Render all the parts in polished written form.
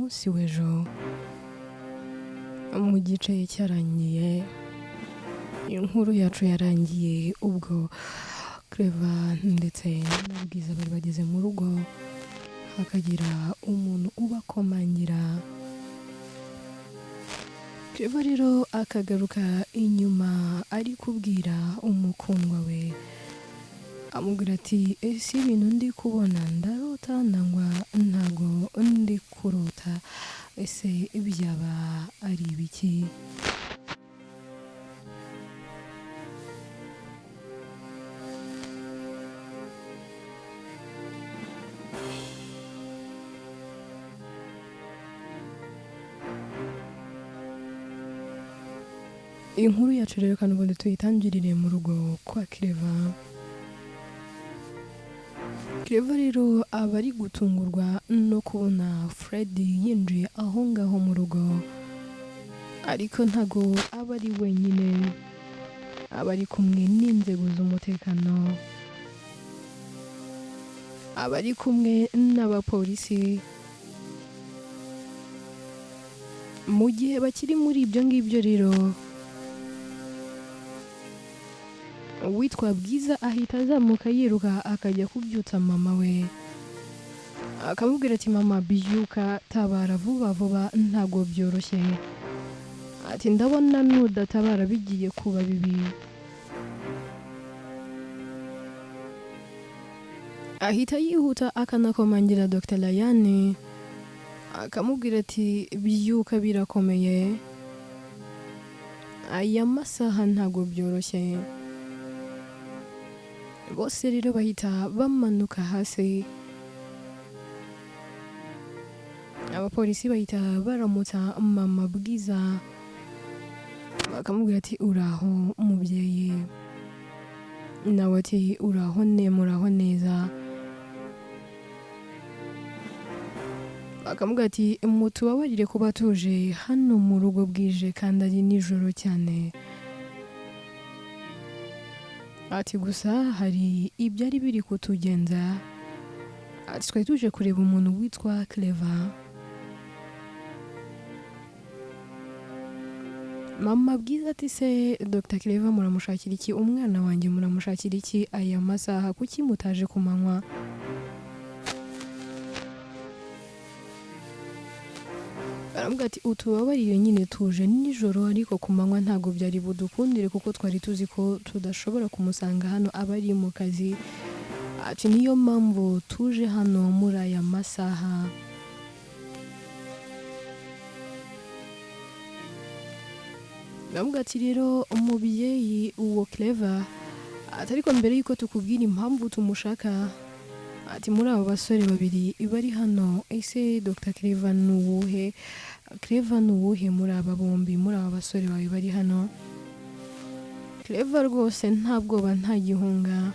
Munsi w'ejo, mu gice cyarangiye, inkuru yacu yarangiye ubwo Clever ndetse na Bwiza bari bageze mu rugo, hakagira umuntu ubakomangira. Clever rero akagaruka inyuma ari kubwira umukundwa we, amubwira ati: "Ese ibintu ndi kubona ndarota nangwa ntago ndi kurota? Ese byaba ari ibiki?" Inkuru yacu rero kandi ubundi tuyitangirire mu rugo kwa Clever. Clever rero aba ari gutungurwa no kubona Fred yinjiye aho ngaho mu rugo, ariko ntago aba ari wenyine, aba ari kumwe n'inzego z'umutekano, aba ari kumwe n'abapolisi. Mu gihe bakiri muri ibyo ngibyo rero, uwitwa Bwiza ahita azamuka yiruka akajya kubyutsa mama we, akamubwira ati: "Mama, byuka, tabara vuba vuba, ntabwo byoroshye." Ati: "Ndabona nudatabara bigiye kuba bibi." Ahita yihuta akanakomangira Dr Layani, akamubwira ati: "Byuka, birakomeye, aya masaha ntabwo byoroshye." Bose rero bahita bamanuka hasi, abapolisi bahita baramutsa mama Bwiza, bakamubwira ati: "Uraho mubyeyi?" Nawe ati: "Uraho ne, muraho neza." Bakamubwira ati: "Mutubabarire kuba tuje hano mu rugo bwije kandi ari nijoro cyane." Ati: "Gusa hari ibyari biri kutugenza." Ati: "Twari tuje kureba umuntu witwa Clever." Mama Bwiza ati: "Se Dr Clever muramushakira iki? Umwana wanjye muramushakira iki aya masaha? Kuki mutaje ku manywa?" Baramubwira ati: "Utubabarire nyine, tuje nijoro, ariko ku manywa ntabwo byari budukundire kuko twari tuzi ko tudashobora kumusanga hano, aba ari mu kazi." Ati: "Niyo mpamvu tuje hano muri aya masaha." Baramubwira ati: "Rero umubyeyi, uwo Clever," ati, "ariko mbere y'uko tukubwira impamvu tumushaka," ati, "muri abo basore babiri bari hano, ese Dr Clever ni uwuhe? Clever ni uwuhe muri aba bombi, muri aba basore bawe bari hano?" Clever rwose nta bwoba, nta gihunga,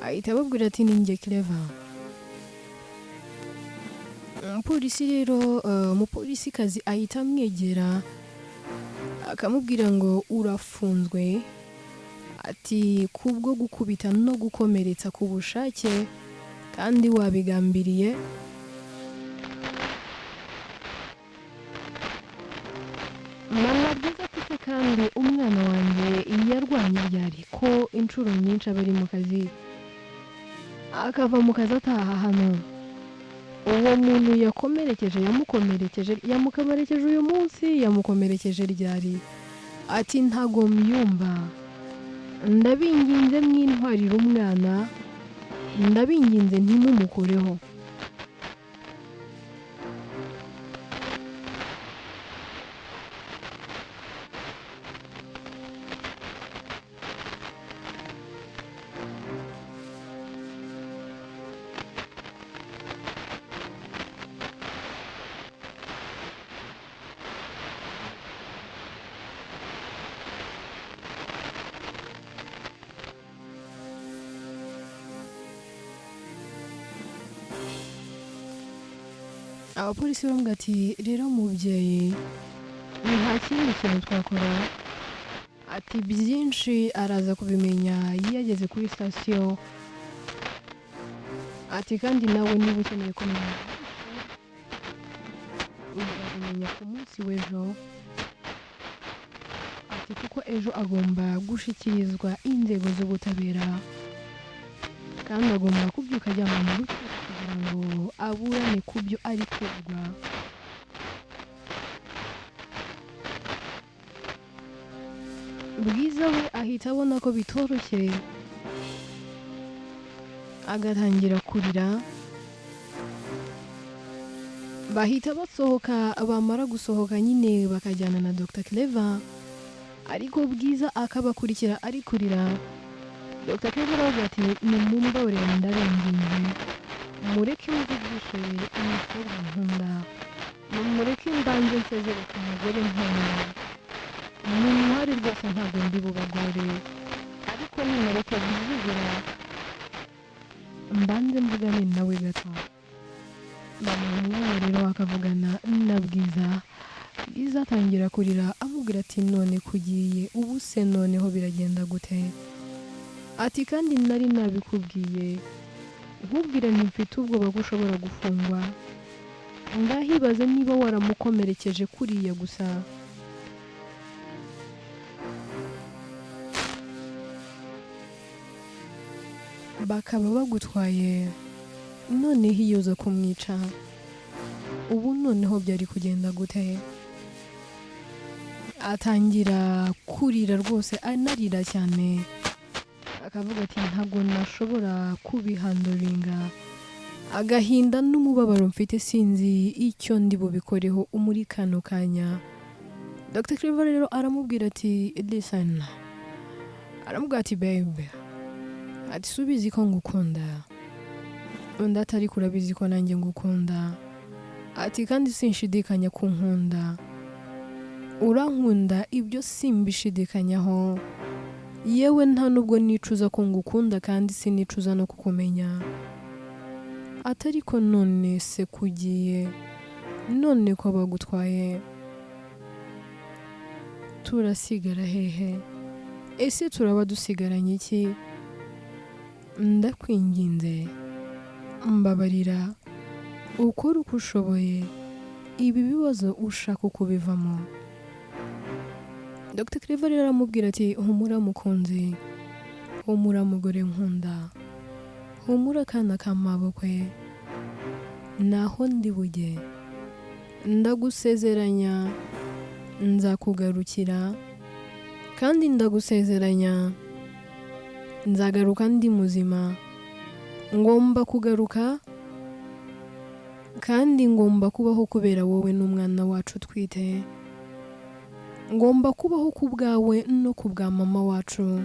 ahita ababwira ati: "Ni njye Clever." Umupolisi rero, umupolisikazi ahita amwegera, akamubwira ngo: "Urafunzwe," ati, "kubwo gukubita no gukomeretsa ku bushake kandi wabigambiriye." Mama Bwiza ati: "Se kandi umwana wanjye yarwanye ryari, ko inshuro nyinshi aba ari mu kazi, akava mu kazi ataha hano? Uwo muntu yakomerekeje yamukomerekeje, yamukomerekeje uyu munsi, yamukomerekeje ryari?" Ati: "Ntago mbyumva, ndabinginze mwintwarire umwana, ndabinginze ntimumukoreho." Abapolisi bamubwira ati: "Rero mubyeyi, nta kindi kintu twakora," ati, "byinshi araza kubimenya iyo yageze kuri sitasiyo," ati, "kandi nawe niba ukeneye kumenya kubimenya ku munsi w'ejo, ati kuko ejo agomba gushyikirizwa inzego z'ubutabera kandi agomba kubyuka ajyanwa mu rukiko kugira ngo aburane ku byo ari kuregwa. Bwiza we ahita abona ko bitoroshye, agatangira kurira. Bahita basohoka, bamara gusohoka nyine bakajyana na Dr Clever, ariko Bwiza akabakurikira ari kurira. Dr Clever aravuga ati nimumbabarire ndabinginze, mureke mvugishe umukobwa nkunda, mureke mbanze nsezere ku mugore nkunda, muntware rwose ntabwo ndi bubagore, ariko nimureke byibura mbanze mvugane nawe gato. Bamuha umwanya rero akavugana na Bwiza. Bwiza atangira kurira amubwira ati none kugiye, ubu se noneho biragenda gute? Ati kandi nari nabikubwiye, nkubwire nti mfite ubwoba ko ushobora gufungwa, ndahibaze niba waramukomerekeje kuriya gusa. Bakaba bagutwaye, noneho iyo uza kumwica, ubu noneho byari kugenda gute? Atangira kurira rwose anarira cyane, akavuga ati ntabwo nashobora kubihandoringa, agahinda n'umubabaro mfite sinzi icyo ndi bubikoreho muri kano kanya. Dr Clever rero aramubwira ati listen, aramubwira ati babe, ati subizi ko ngukunda, undi atari kurabizi ko nanjye ngukunda, ati kandi sinshidikanya ku nkunda, urankunda ibyo simbishidikanyaho, yewe nta nubwo nicuza ko ngukunda kandi sinicuza no kukumenya, atari ko none se kugiye, none ko bagutwaye, turasigara hehe? Ese turaba dusigaranye iki? Ndakwinginze mbabarira, ukore uko ushoboye, ibi bibazo ushaka kubivamo. Dr Clever rero aramubwira ati humura mukunzi, humura mugore nkunda, humura akana ka mabukwe, naho ndi bujye, ndagusezeranya nzakugarukira, kandi ndagusezeranya nzagaruka ndi muzima, ngomba kugaruka kandi ngomba kubaho kubera wowe n'umwana wacu utwite, ngomba kubaho ku bwawe no ku bwa mama wacu,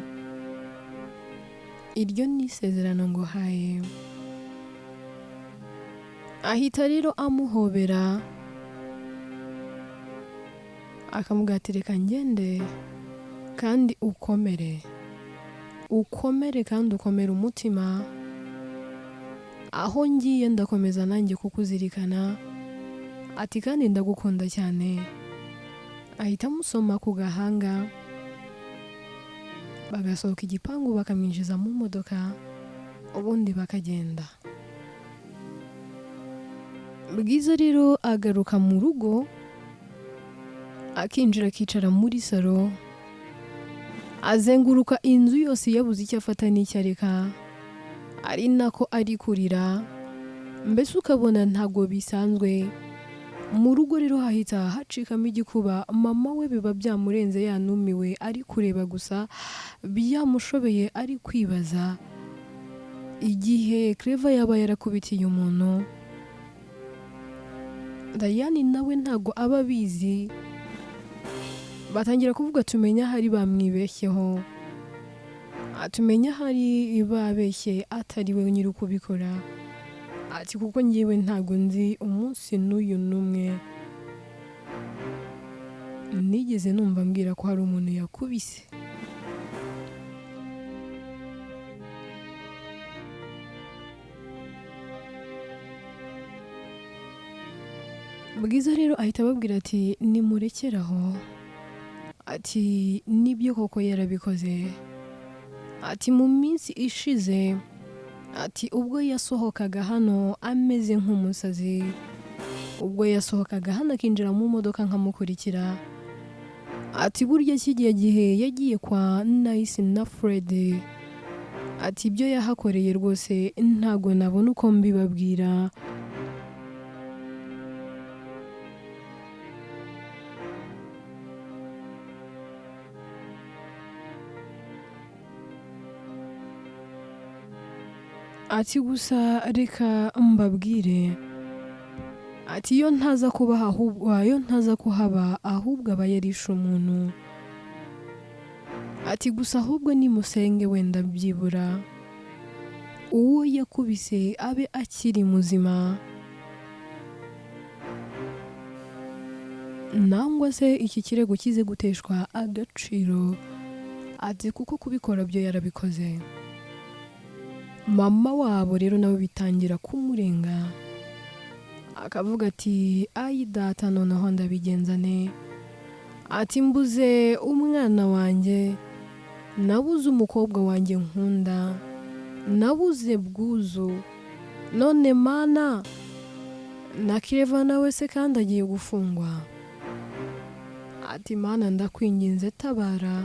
iryo ni isezerano nguhaye. Ahita rero amuhobera akamubwira ati reka ngende kandi ukomere, ukomere kandi ukomere umutima, aho ngiye ndakomeza nanjye kukuzirikana, ati kandi ndagukunda cyane. Ahita amusoma ku gahanga, bagasohoka igipangu bakamwinjiza mu modoka, ubundi bakagenda. Bwiza rero agaruka mu rugo, akinjira akicara muri salo, azenguruka inzu yose yabuze icyo afata n'icyo areka, ari nako ari kurira, mbese ukabona ntabwo bisanzwe. Mu rugo rero hahita hacikamo igikuba, mama we biba byamurenze yanumiwe ari kureba gusa, byamushobeye ari kwibaza igihe Clever yaba yarakubitiye umuntu. Dayani nawe ntabwo aba abizi, batangira kuvuga tumenya ahari bamwibeshyeho, tumenya ahari babeshye atari we nyiri ukubikora, ati kuko ngewe ntabwo nzi umunsi n'uyu n'umwe nigeze numva ambwira ko hari umuntu yakubise. Bwiza rero ahita ababwira ati nimurekere aho, ati nibyo koko yarabikoze, ati mu minsi ishize, ati ubwo yasohokaga hano ameze nk'umusazi, Ubwo yasohokaga hano akinjira mu modoka nkamukurikira. Ati burya kigiye gihe yagiye kwa Nice na Fred, ati ibyo yahakoreye rwose ntago nabona uko mbibabwira. Ati gusa reka mbabwire, ati iyo ntaza kuba ahubwo iyo ntaza kuhaba ahubwo aba yarishe umuntu. Ati gusa ahubwo nimusenge wenda byibura uwo yakubise abe akiri muzima, nangwa se iki kirego kize guteshwa agaciro. Ati kuko kubikora byo yarabikoze. Mama wabo rero nawe bitangira kumurenga, akavuga ati ayi data noneho ndabigenza ne. Ati mbuze umwana wanjye, nabuze umukobwa wanjye nkunda, nabuze Bwuzu, none mana na Clever nawe se kandi agiye gufungwa. Ati mana ndakwinginze tabara,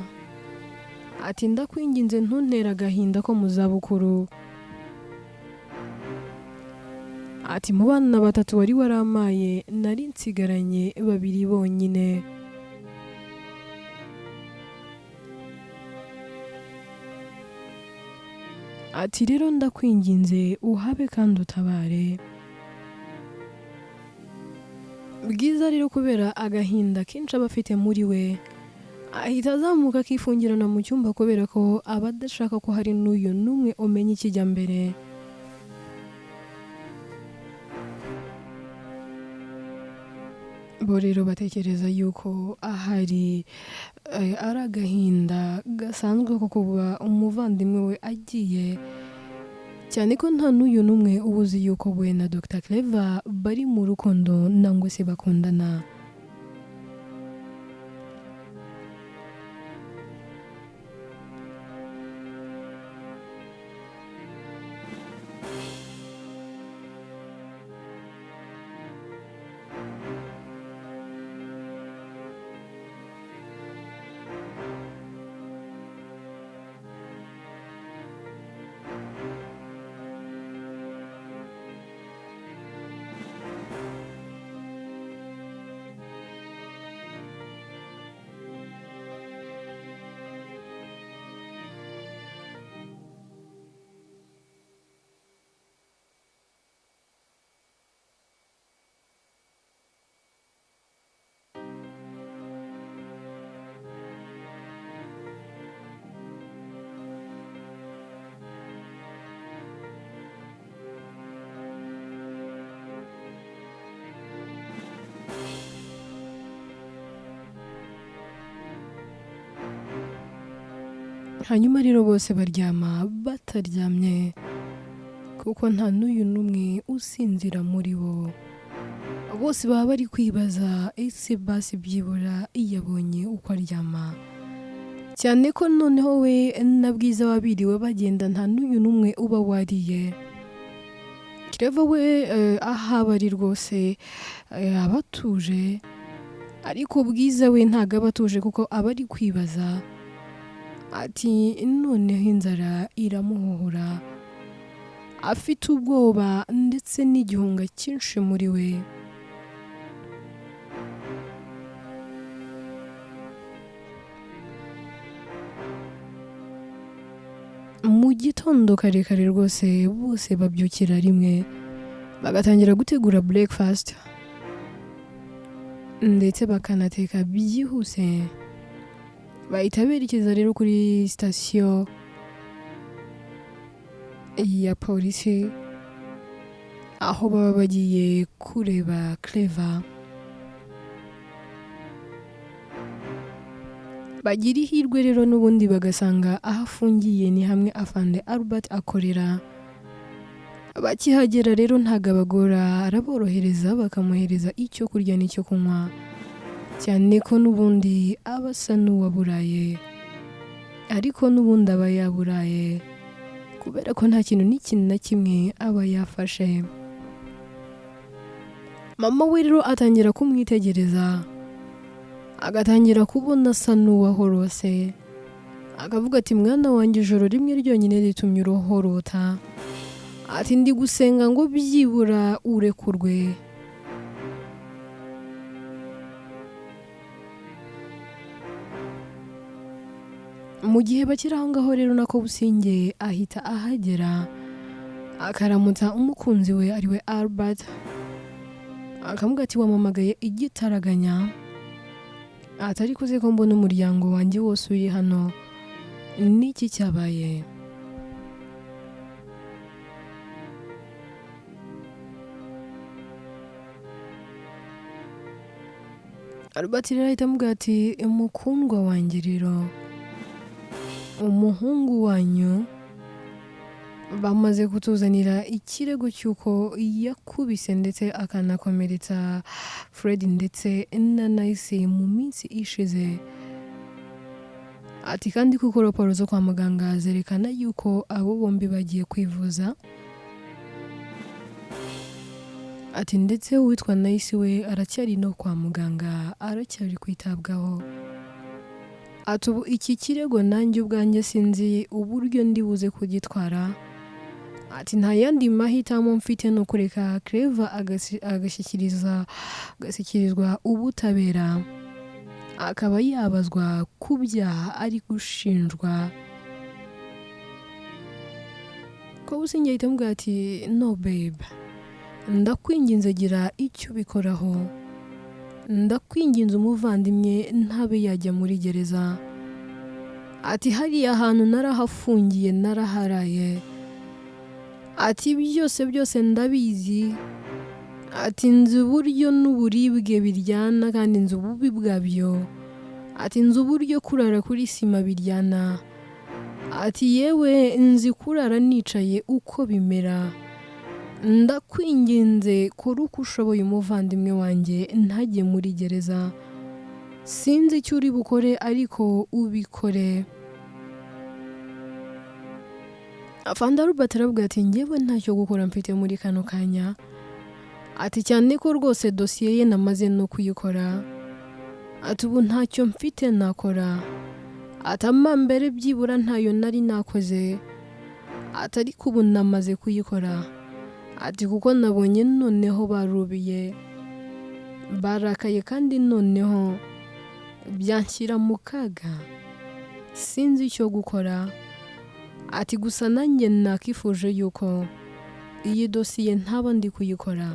ati ndakwinginze ntuntere agahinda ko mu zabukuru. Ati mu bana batatu wari waramaye nari nsigaranye babiri bonyine. Ati rero ndakwinginze uhabe kandi utabare. Bwiza rero kubera agahinda kenshi aba afite muri we, ahita azamuka akifungirana mu cyumba kubera ko aba adashaka ko hari n'uyu n'umwe umenya ikijya mbere. Bo rero batekereza yuko ahari ari agahinda gasanzwe ko kuba umuvandimwe we agiye, cyane ko nta n'uyu n'umwe uba uzi yuko we na Dr Clever bari mu rukundo nangwa se bakundana. Hanyuma rero bose baryama bataryamye kuko nta n'uyu n'umwe usinzira muri bo. Bose baba bari kwibaza ese basi byibura yabonye uko aryama, cyane ko noneho we na Bwiza babiriwe bagenda nta n'uyu n'umwe uba wariye. Clever we aho aba ari rwose aba atuje, ariko Bwiza we ntabwo aba atuje kuko aba ari kwibaza ati noneho inzara iramuhuhura, afite ubwoba ndetse n'igihunga cyinshi muri we. Mu gitondo kare kare rwose bose babyukira rimwe bagatangira gutegura breakfast ndetse bakanateka byihuse. Bahita berekeza rero kuri sitasiyo ya polisi aho baba bagiye kureba Clever. Bagira ihirwe rero n'ubundi bagasanga aho afungiye ni hamwe afande Albert akorera. Bakihagera rero ntago abagora, araborohereza bakamuhereza icyo kurya n'icyo kunywa, cyane ko n'ubundi aba asa n'uwaburaye, ariko n'ubundi aba yaburaye kubera ko nta kintu n'ikintu na kimwe aba yafashe. Mama we rero atangira kumwitegereza, agatangira kubona asa n'uwahorose, akavuga ati mwana wanjye, ijoro rimwe ryonyine ritumye urohorota. Ati ndi gusenga ngo byibura urekurwe. Mu gihe bakiri aho ngaho rero, nako Businge ahita ahagera, akaramutsa umukunzi we ariwe Albert, akamubwira ati wampamagaye igitaraganya, atari kuze ko mbona umuryango wanjye wose uri hano, niki cyabaye? Albert rero ahita amubwira ati mukundwa wanjye rero, umuhungu wanyu bamaze kutuzanira ikirego cy'uko yakubise ndetse akanakomeretsa Fred ndetse na Nice mu minsi ishize. Ati kandi kuko raporo zo kwa muganga zerekana yuko abo bombi bagiye kwivuza. Ati ndetse uwitwa Nice we aracyari no kwa muganga, aracyari kwitabwaho. Ati ubu iki kirego nanjye ubwanjye sinzi uburyo ndi buze kugitwara. Ati nta yandi mahitamo mfite ni ukureka Clever agashyikirizwa ubutabera, akaba yabazwa ku byaha ari gushinjwa. Ko Businge ahita amubwira ati no babe, ndakwinginze gira icyo ubikoraho, ndakwinginze umuvandimwe ntabe yajya muri gereza. Ati hariya hantu narahafungiye, naraharaye. Ati byose byose ndabizi. Ati nzi uburyo n'uburibwe biryana kandi nzi ububi bwabyo. Ati nzi uburyo kurara kuri sima biryana. Ati yewe nzi kurara nicaye uko bimera. Ndakwinginze kora uko ushoboye umuvandimwe wanjye ntajye muri gereza. Sinzi icyo uri bukore ariko ubikore. Afande Albert aravuga ati njyewe ntacyo gukora mfite muri kano kanya. Ati cyane ko rwose dosiye ye namaze no kuyikora. Ati ubu ntacyo mfite nakora. Ati amambere byibura ntayo nari nakoze. Ati ariko ubu namaze kuyikora. Ati kuko nabonye noneho barubiye, barakaye kandi noneho byanshyira mu kaga, sinzi icyo gukora. Ati gusa nanjye nakifuje yuko iyi dosiye ntaba ndi kuyikora.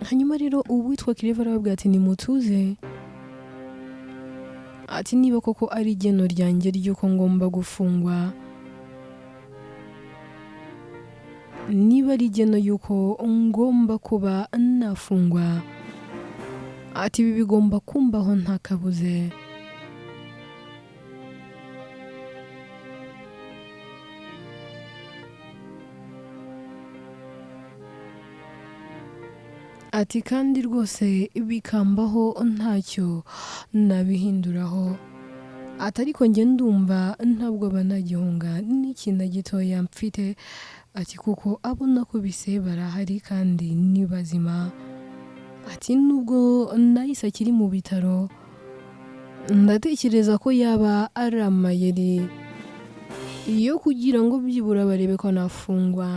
Hanyuma rero uwitwa Claver arababwira ati nimutuze. Ati niba koko ari igeno ryanjye ry'uko ngomba gufungwa, niba ari igeno y'uko ngomba kuba nafungwa, ati ibi bigomba kumbaho nta kabuze. Ati kandi rwose bikambaho ntacyo nabihinduraho. Ati ariko njye ndumva ntabwo banagihunga n'ikintu na gitoya mfite. Ati kuko abo nakubise barahari kandi ni bazima. Ati nubwo nahise akiri mu bitaro, ndatekereza ko yaba ari amayeri yo kugira ngo byibura barebe ko nafungwa.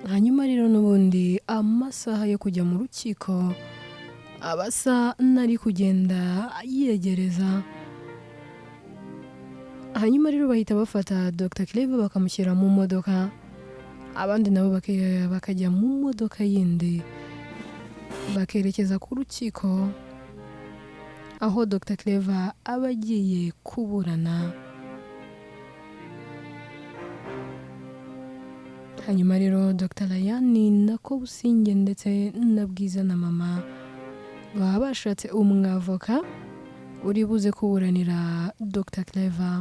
Hanyuma rero n'ubundi amasaha yo kujya mu rukiko aba asa n'ari kugenda yegereza. Hanyuma rero bahita bafata Dr Claver bakamushyira mu modoka, abandi nabo bakajya mu modoka yindi bakerekeza ku rukiko aho Dr Claver aba agiye kuburana. Hanyuma rero Dr Ryan na Kobusinge ndetse na Bwiza na mama Baba bashatse umwavoka uri buze kuburanira Dr. Clever.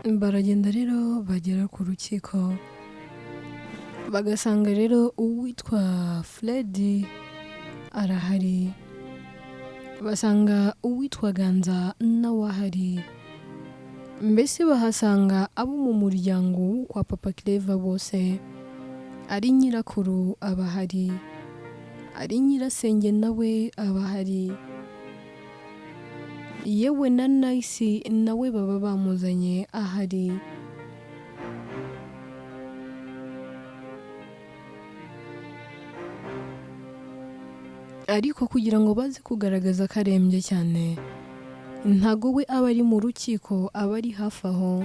Baragenda rero bagera ku rukiko, bagasanga rero uwitwa Fred arahari, basanga uwitwa Ganza nawe ahari, mbese bahasanga abo mu muryango wo kwa Papa Clever bose, ari nyirakuru abahari, ari nyirasenge nawe abahari, yewe na Nice nawe baba bamuzanye ahari. Ariko kugira ngo baze kugaragaza ko arembye cyane, ntago we aba ari mu rukiko, aba ari hafi aho.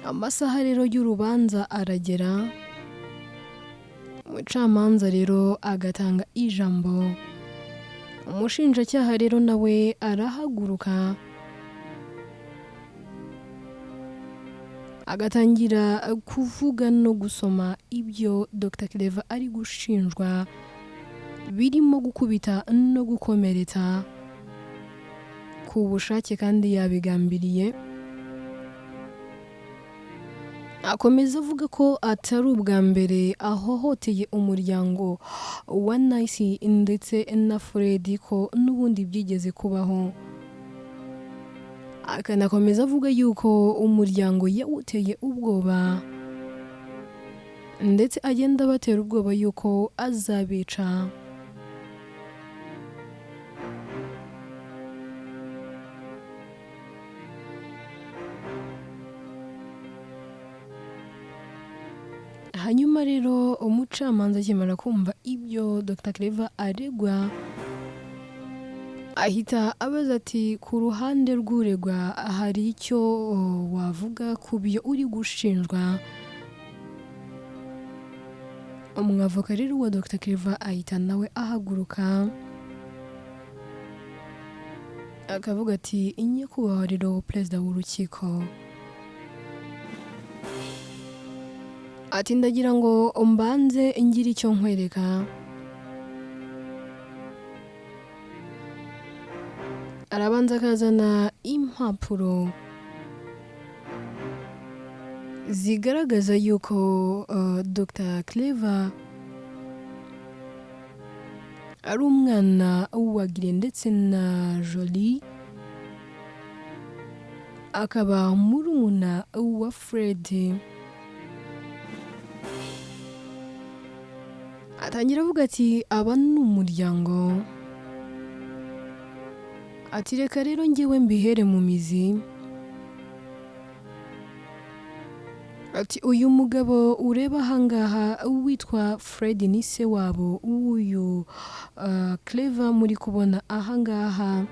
Amasaha rero y'urubanza aragera, umucamanza rero agatanga ijambo, umushinjacyaha rero nawe arahaguruka agatangira kuvuga no gusoma ibyo Dr. Clever ari gushinjwa, birimo gukubita no gukomeretsa ku bushake kandi yabigambiriye. Akomeza avuga ko atari ubwa mbere ahohoteye umuryango wa Nice ndetse na Fred, ko n'ubundi byigeze kubaho. Akanakomeza avuga yuko umuryango yawuteye ubwoba, ndetse agenda abatera ubwoba yuko azabica. Hanyuma rero umucamanza akimara kumva ibyo Dr. Clever aregwa, ahita abaza ati ku ruhande rw'uregwa hari icyo wavuga ku byo uri gushinjwa? Umwavoka rero wa Dr. Clever ahita nawe ahaguruka akavuga ati nyakubahwa rero perezida w'urukiko, ati ndagira ngo mbanze ngire icyo nkwereka. Arabanza akazana impapuro zigaragaza yuko Dr. Clever ari umwana wa Gire ndetse na Jolie, akaba murumuna wa Fred. Atangira avuga ati aba ni umuryango, ati reka rero njyewe mbihere mu mizi, ati uyu mugabo ureba ahangaha witwa Fred ni se wabo w'uyu Clever muri kubona ahangaha,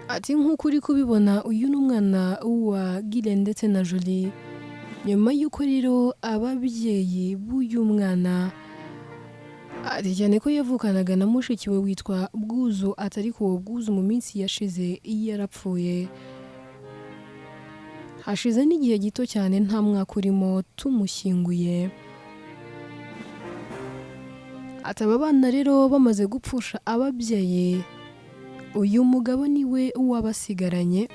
ati nk'uko uri kubibona uyu ni umwana wa Gire ndetse na Jolie. Nyuma y'uko rero ababyeyi b'uyu mwana, ati cyane ko yavukanaga na mushiki we witwa Bwuzu, atari ko uwo Bwuzu mu minsi yashize yarapfuye, hashize n'igihe gito cyane nta mwaka urimo tumushyinguye. Ati aba bana rero bamaze gupfusha ababyeyi, uyu mugabo niwe wabasigaranye.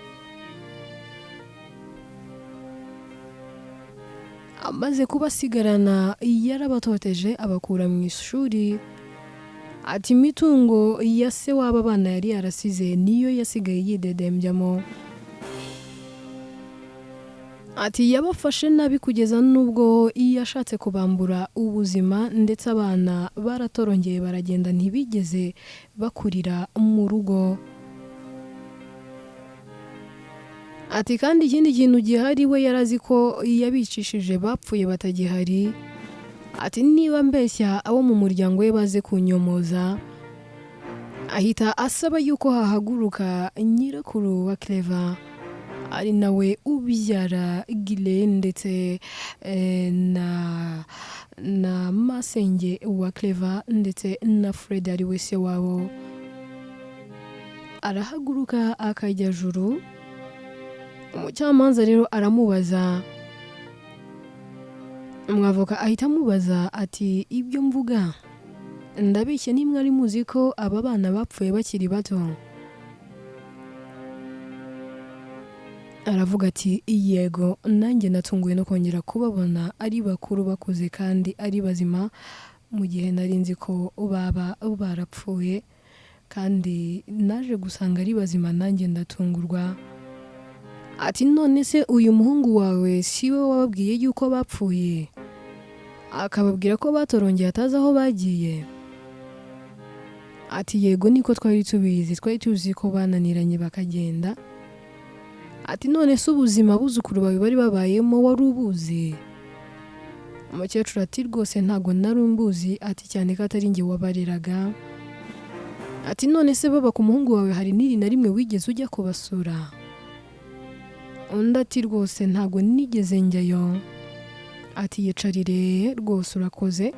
Amaze kubasigarana yarabatoteje abakura mu ishuri, ati imitungo ya se w'aba bana yari yarasize niyo yasigaye yidedembyamo. Ati yabafashe nabi kugeza n'ubwo yashatse kubambura ubuzima, ndetse abana baratorongeye baragenda ntibigeze bakurira mu rugo. Ati kandi ikindi kintu gihari we yarazi ko yabicishije bapfuye batagihari, ati niba mbeshya abo mu muryango we baze kunyomoza, Ahita asaba yuko hahaguruka nyirakuru wa Clever, ari nawe ubyara Gile ndetse na masenge wa Clever ndetse na Fred ari we se wabo. Arahaguruka akajya juru. Umucamanza rero aramubaza, umwavoka ahita amubaza ati: "Ibyo mvuga ndabeshya? Nimwe ari muzi ko aba bana bapfuye bakiri bato?" Aravuga ati: "Yego, nanjye natunguwe no kongera kubabona ari bakuru, bakuze kandi ari bazima, mu gihe nari nzi ko baba barapfuye, kandi naje gusanga ari bazima, nanjye ndatungurwa." Ati: "None se uyu muhungu wawe si we wababwiye yuko bapfuye, akababwira ko batorongeye atazi aho bagiye?" Ati: "Yego, niko twari tubizi, twari tuzi ko bananiranye bakagenda." Ati: "None se ubuzima abuzukuru bawe bari babayemo wari ubuzi?" Umukecuru ati: "Rwose ntabwo nari mbuzi," ati cyane ko atari njye wabareraga. Ati: "None se baba ku muhungu wawe hari n'iri na rimwe wigeze ujya kubasura?" Undi ati: "Rwose ntabwo nigeze njyayo." Ati: "Yicarire rwose, urakoze."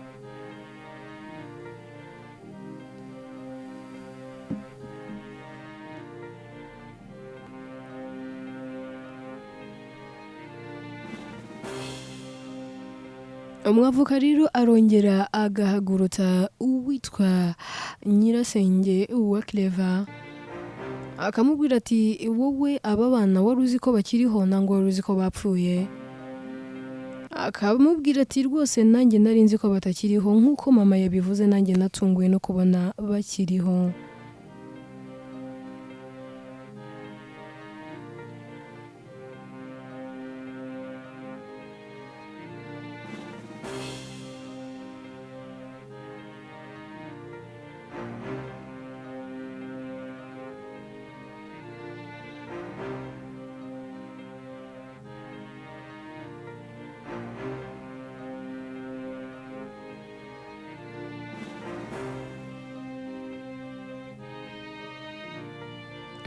Umwavoka rero arongera agahagurutsa uwitwa nyirasenge wa Clever, akamubwira ati: "Wowe aba bana wari uzi ko bakiriho nangwa wari uzi ko bapfuye?" Akamubwira ati: "Rwose nanjye nari nzi ko batakiriho, nk'uko mama yabivuze, nanjye natunguwe no kubona bakiriho."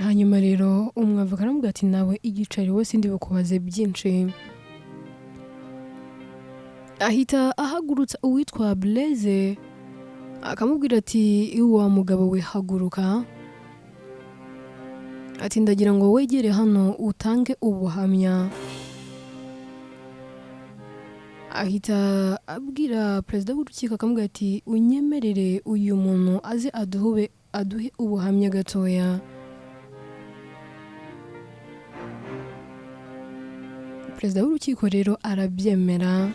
Hanyuma rero umwavoka aramubwira ati: "Nawe igicari we, sindi bukubaze byinshi." Ahita ahagurutsa uwitwa Blaise, akamubwira ati: "Wa mugabo we, haguruka," ati "ndagira ngo wegere hano utange ubuhamya." Ahita abwira perezida w'urukiko, akamubwira ati: "Unyemerere uyu muntu aze aduhe ubuhamya gatoya." Perezida w'urukiko rero arabyemera.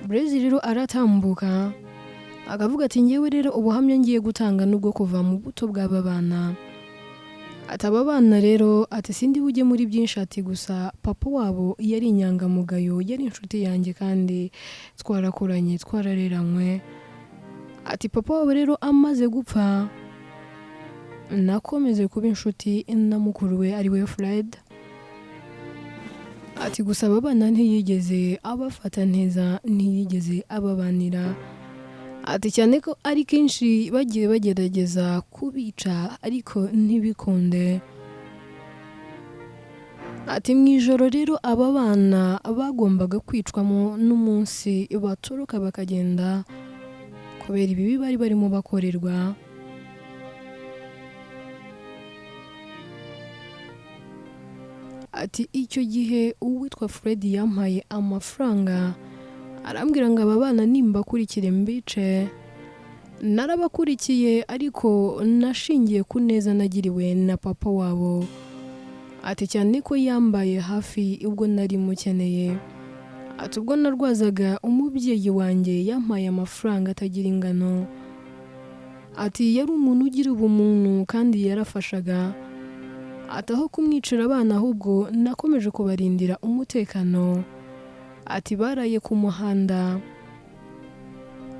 Blaise rero aratambuka, akavuga ati: "Ngewe rero ubuhamya ngiye gutanga nubwo kuva mu buto bw'aba bana." Ati: "Aba bana rero," ati "sindi bujye muri byinshi," ati "gusa papa wabo yari inyangamugayo, yari inshuti yanjye kandi twarakuranye, twarareranywe." Ati: "Papa wabo rero amaze gupfa, nakomeze kuba inshuti na mukuru we ari we Fred." Ati: "Gusa aba bana ntiyigeze abafata neza, ntiyigeze ababanira," ati cyane ko ari kenshi bagiye bagerageza kubica ariko ntibikunde. Ati: "Mu ijoro rero aba bana bagombaga kwicwamo n'umunsi batoroka bakagenda kubera ibibi bari barimo bakorerwa." Ati: "Icyo gihe uwitwa Fred yampaye amafaranga, arambwira ngo aba bana nimbakurikire mbice. Narabakurikiye, ariko nashingiye ku neza nagiriwe na papa wabo," ati cyane ko yambaye hafi ubwo nari mukeneye. Ati: "Ubwo narwazaga umubyeyi wanjye yampaye amafaranga atagira ingano." Ati: "Yari umuntu ugira ubumuntu kandi yarafashaga." Ati: "Aho kumwicira abana ahubwo nakomeje kubarindira umutekano." Ati: "Baraye ku muhanda,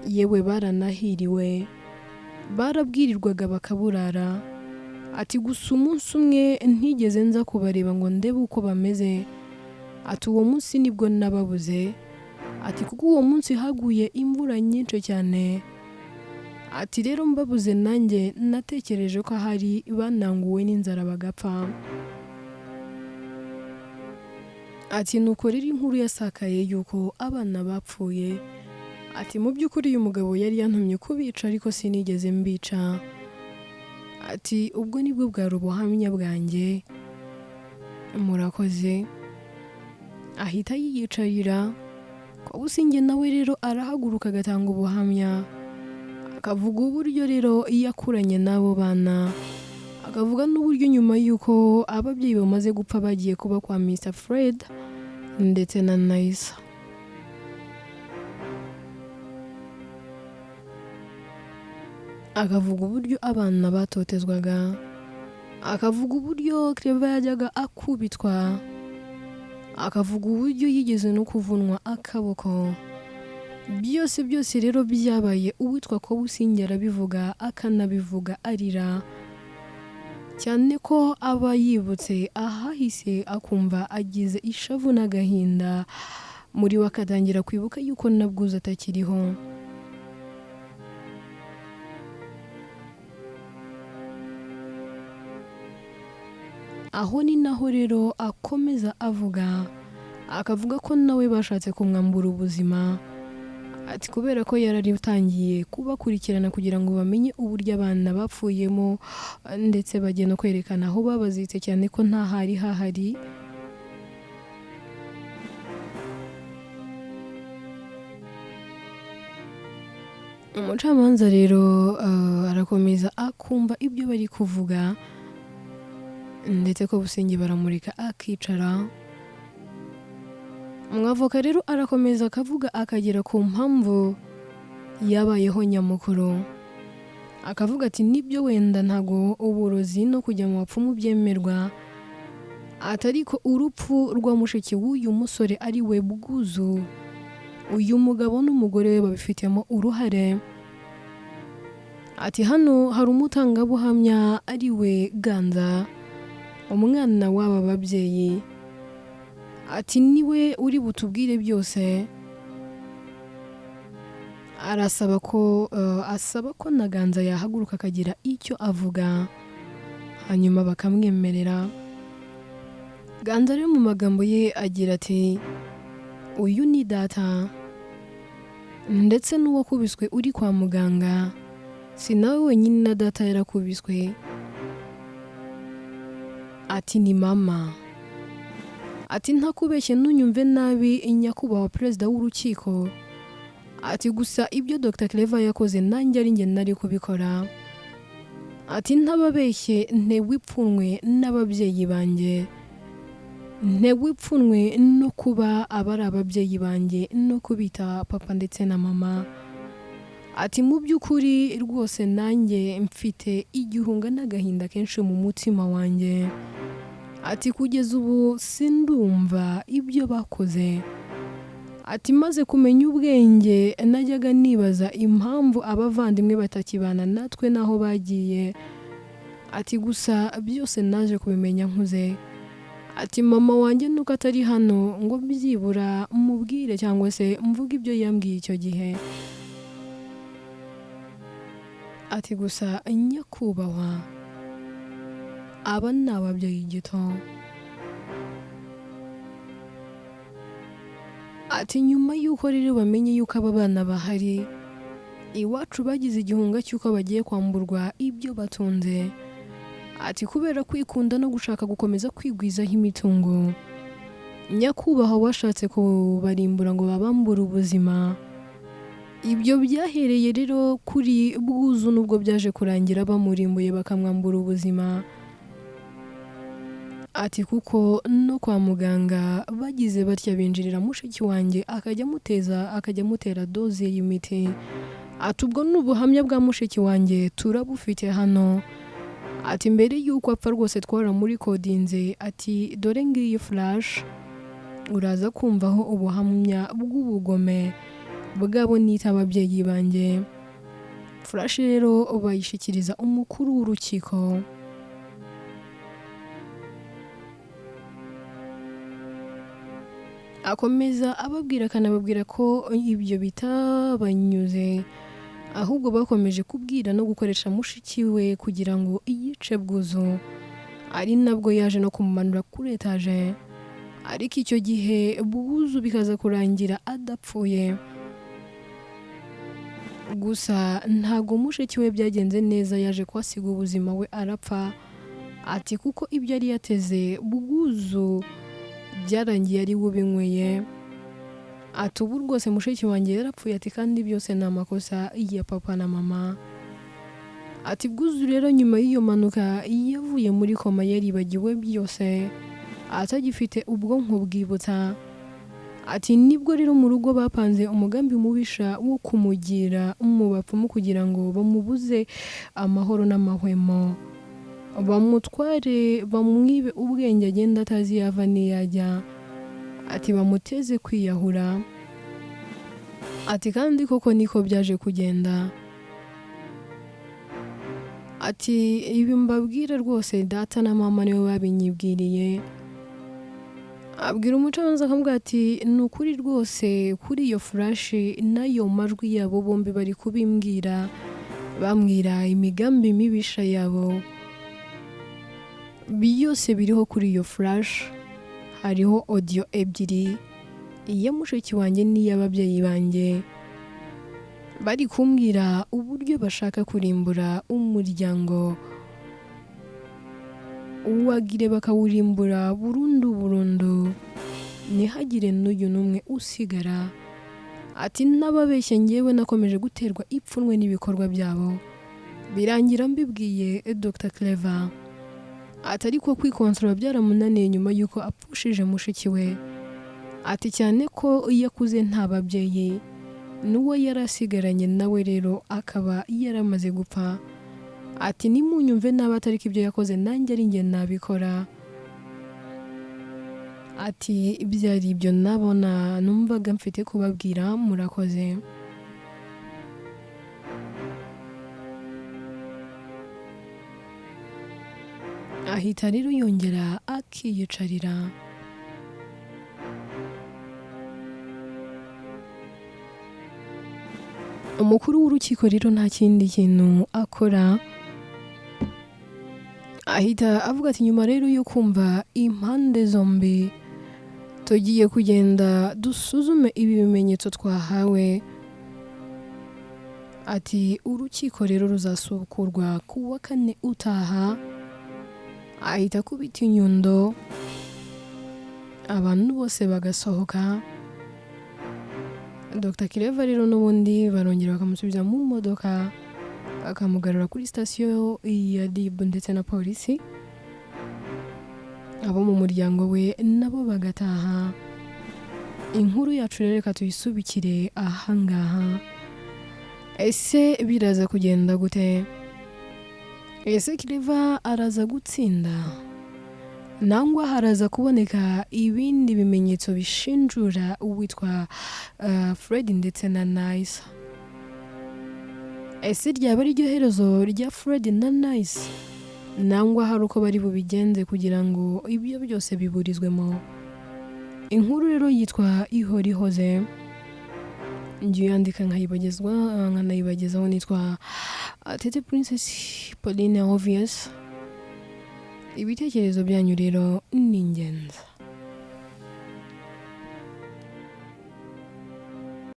yewe baranahiriwe, barabwirirwaga bakaburara." Ati: "Gusa umunsi umwe ntigeze nza kubareba ngo ndebe uko bameze." Ati: "Uwo munsi nibwo nababuze." Ati: "Kuko uwo munsi haguye imvura nyinshi cyane." Ati rero mbabuze nanjye natekereje ko ahari bananguwe n'inzara bagapfa. Ati nuko rero inkuru yasakaye yuko abana bapfuye. Ati mu by'ukuri uyu mugabo yari yantumye kubica ariko sinigeze mbica. Ati ubwo nibwo bwari ubuhamya bwanjye, murakoze. Ahita yiyicarira. Kobusinge nawe rero arahaguruka agatanga ubuhamya, akavuga uburyo rero yakuranye n'abo bana, akavuga n'uburyo nyuma y'uko ababyeyi bamaze gupfa bagiye kuba kwa Mr Fred ndetse na Nayisa. Akavuga uburyo abana batotezwaga, akavuga uburyo Clever yajyaga akubitwa, akavuga uburyo yigeze no kuvunwa akaboko. Byose byose rero byabaye uwitwa Kobusinge arabivuga, akanabivuga arira, cyane ko aba yibutse ahahise akumva agize ishavu n'agahinda muri we, akatangira kwibuka yuko na Bwuzu atakiriho. Aho ni naho rero akomeza avuga, akavuga ko nawe bashatse kumwambura ubuzima. Ati kubera ko yarari utangiye kubakurikirana kugira ngo bamenye uburyo abana bapfuyemo, ndetse bajye no kwerekana aho babazitse, cyane ko nta hari hahari. Umucamanza rero arakomeza akumva ibyo bari kuvuga, ndetse ko Businge baramureka akicara. Umwavoka rero arakomeza akavuga, akagera ku mpamvu yabayeho nyamukuru. Akavuga ati nibyo wenda ntago uburozi no kujya mu bapfumu byemerwa, atari ko urupfu rwa mushiki w'uyu musore ari we Bwuzu, uyu mugabo n'umugore we babifitemo uruhare. Ati hano hari umutangabuhamya ari we Ganza, umwana w'aba babyeyi. Ati niwe uri butubwire byose. Arasaba ko asaba ko na Ganza yahaguruka akagira icyo avuga, hanyuma bakamwemerera. Ganza rero mu magambo ye agira ati uyu ni data, ndetse n'uwakubiswe uri kwa muganga si nawe wenyine, na data yarakubiswe. Ati ni mama. Ati ntakubeshye ntunyumve nabi nyakubahwa perezida w'urukiko. Ati gusa ibyo Dr Clever yakoze nanjye ari njye nari kubikora. Ati ntababeshye ntewe ipfunwe n'ababyeyi banjye, ntewe ipfunwe no kuba abari ababyeyi banjye no kubita papa ndetse na mama. Ati mu by'ukuri rwose nanjye mfite igihunga n'agahinda kenshi mu mutima wanjye. Ati kugeza ubu sindumva ibyo bakoze. Ati maze kumenya ubwenge najyaga nibaza impamvu abavandimwe batakibana natwe n'aho bagiye. Ati gusa byose naje kubimenya nkuze. Ati mama wanjye nuko atari hano ngo byibura mubwire cyangwa se mvuge ibyo yambwiye icyo gihe. Ati gusa nyakubahwa, aba ni ababyeyi gito. Ati nyuma y'uko rero bamenye yuko aba bana bahari, iwacu bagize igihunga cy'uko bagiye kwamburwa ibyo batunze. Ati kubera kwikunda no gushaka gukomeza kwigwizaho imitungo, nyakubahwa washatse kubarimbura ngo babambure ubuzima. Ibyo byahereye rero kuri Bwuzu, nubwo byaje kurangira bamurimbuye bakamwambura ubuzima. Ati kuko no kwa muganga bagize batya binjirira mushiki wanjye akajya amuteza, akajya amutera doze y'imiti. Ati ubwo ni ubuhamya bwa mushiki wanjye turabufite hano. Ati mbere y'uko apfa rwose twaramurikodinze. Ati dore ngiyi flash, uraza kumvaho ubuhamya bw'ubugome bwabo nita ababyeyi banjye. Flash rero bayishyikiriza umukuru w'urukiko. Akomeza ababwira akanababwira ko ibyo bitabanyuze, Ahubwo bakomeje kubwira no gukoresha mushiki we kugira ngo yice Bwuzu, ari nabwo yaje no kumumanura kuri etaje, ariko icyo gihe Bwuzu bikaza kurangira adapfuye. Gusa ntago mushiki we byagenze neza, yaje kuhasiga ubuzima we arapfa. Ati kuko ibyo yari yateze Bwuzu byarangiye ari we ubinyweye. Ati ubu rwose mushiki wanjye yarapfuye, ati kandi byose ni amakosa ya papa na mama. Ati Bwuzu rero nyuma y'iyo mpanuka yavuye muri koma yaribagiwe byose, atagifite ubwonko bwibutsa. Ati nibwo rero mu rugo bapanze umugambi mubisha wo kumugira mu bapfumu kugira ngo bamubuze amahoro n'amahwemo, bamutware bamwibe ubwenge agenda atazi yava n'iyajya. Ati bamuteze kwiyahura. Ati kandi koko niko byaje kugenda. Ati ibi mbabwira rwose data na mama niwe babinyibwiriye. Abwira umucamanza akamubwira ati ni ukuri rwose kuri iyo furashi n'ayo majwi yabo bombi bari kubimbwira, bambwira imigambi mibisha yabo byose biriho kuri iyo furashi. Hariho audio ebyiri, iya mushiki wanjye n'iy'ababyeyi banjye, bari kumbwira uburyo bashaka kurimbura umuryango uwagire bakawurimbura burundu burundu, ntihagire n'uyu n'umwe usigara. Ati n'ababeshye ngewe nakomeje guterwa ipfunwe n'ibikorwa byabo, birangira mbibwiye Dr Clever. Ati ariko kwikonsora byaramunaniye nyuma y'uko apfushije mushiki we. Ati cyane ko iyo akuze nta babyeyi, n'uwo yari asigaranye nawe rero akaba yaramaze gupfa. Ati nimunyumve nabi atari ko ibyo yakoze nanjye ari njye nabikora. Ati byari ibyo nabona numvaga mfite kubabwira, murakoze. Ahita rero yongera akiyicarira. Umukuru w'urukiko rero nta kindi kintu akora, ahita avuga ati nyuma rero yo kumva impande zombi tugiye kugenda dusuzume ibi bimenyetso twahawe. Ati urukiko rero ruzasubukurwa ku wa kane utaha. Ahita akubita inyundo, abantu bose bagasohoka. Dr Kireva rero n'ubundi barongera bakamusubiza mu modoka, bakamugarura kuri sitasiyo ya RIB ndetse na polisi. Abo mu muryango we nabo bagataha. Inkuru yacu rero reka tuyisubikire ahangaha. Ese biraza kugenda gute? Ese Kireva araza gutsinda nangwa haraza kuboneka ibindi bimenyetso bishinjura uwitwa Fred ndetse na Nice? Ese ryaba ari ryo herezo rya Fred na Nice, nangwa hari uko bari bubigenze kugira ngo ibyo byose biburizwemo? Inkuru rero yitwa Ihora Ihoze, njye uyandika nkayibagezwa nkanayibagezaho nitwa Tete Princess Pauline Obvious. Ibitekerezo byanyu rero ni ingenzi.